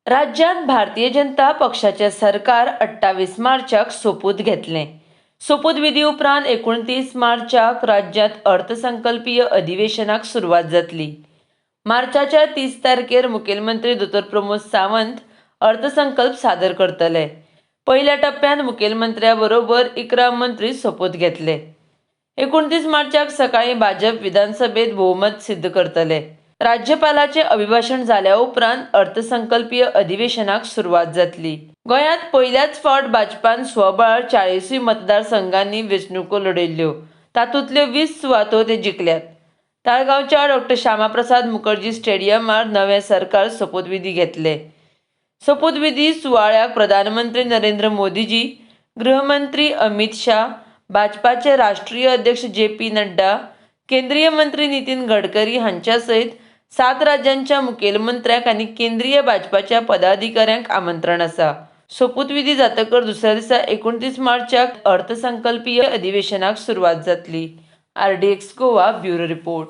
राज्यांत भारतीय जनता पक्षाचें सरकार 28 मार्चाक सोपूत घेतलें. सोपूतविधी उपरांत 29 मार्चाक राज्यांत अर्थसंकल्पीय अधिवेशनाक सुरवात जातली. मार्चाच्या 30 तारखेर मुखेलमंत्री दोतोर प्रमोद सावंत अर्थसंकल्प सादर करतले. पयल्या टप्प्यांत मुखेलमंत्र्या बरोबर 11 मंत्री सोपूत घेतले. 29 मार्चाक सकाळीं भाजप विधानसभेत भोवमत सिद्ध करतले. राज्यपालाचें अभिभाशण जाल्या उपरांत अर्थसंकल्पीय अधिवेशनाक सुरवात जातली. गोंयांत पयल्याच फावट भाजपान स्वबळार 40 मतदारसंघांनी वेंचणुको लढयल्ल्यो, तातूंतल्यो 20 सुवातो ते जिखल्यात. ताळगांवच्या डॉक्टर श्यामाप्रसाद मुखर्जी स्टेडियमार नवें सरकार सोपूतविधी घेतले. सोपूतविधी सुवाळ्याक प्रधानमंत्री नरेंद्र मोदीजी, गृहमंत्री अमीत शाह, भाजपाचे राष्ट्रीय अध्यक्ष जे पी नड्डा, केंद्रीय मंत्री नितीन गडकरी हांच्या सयत 7 राज्यांच्या मुखेलमंत्र्यांक आनी केंद्रीय भाजपाच्या पदाधिकाऱ्यांक आमंत्रण आसा. सोपूतविधी जातकर दुसऱ्या दिसा 29 मार्चाक अर्थसंकल्पीय अधिवेशनाक सुरवात जातली. RDX Goa bureau report.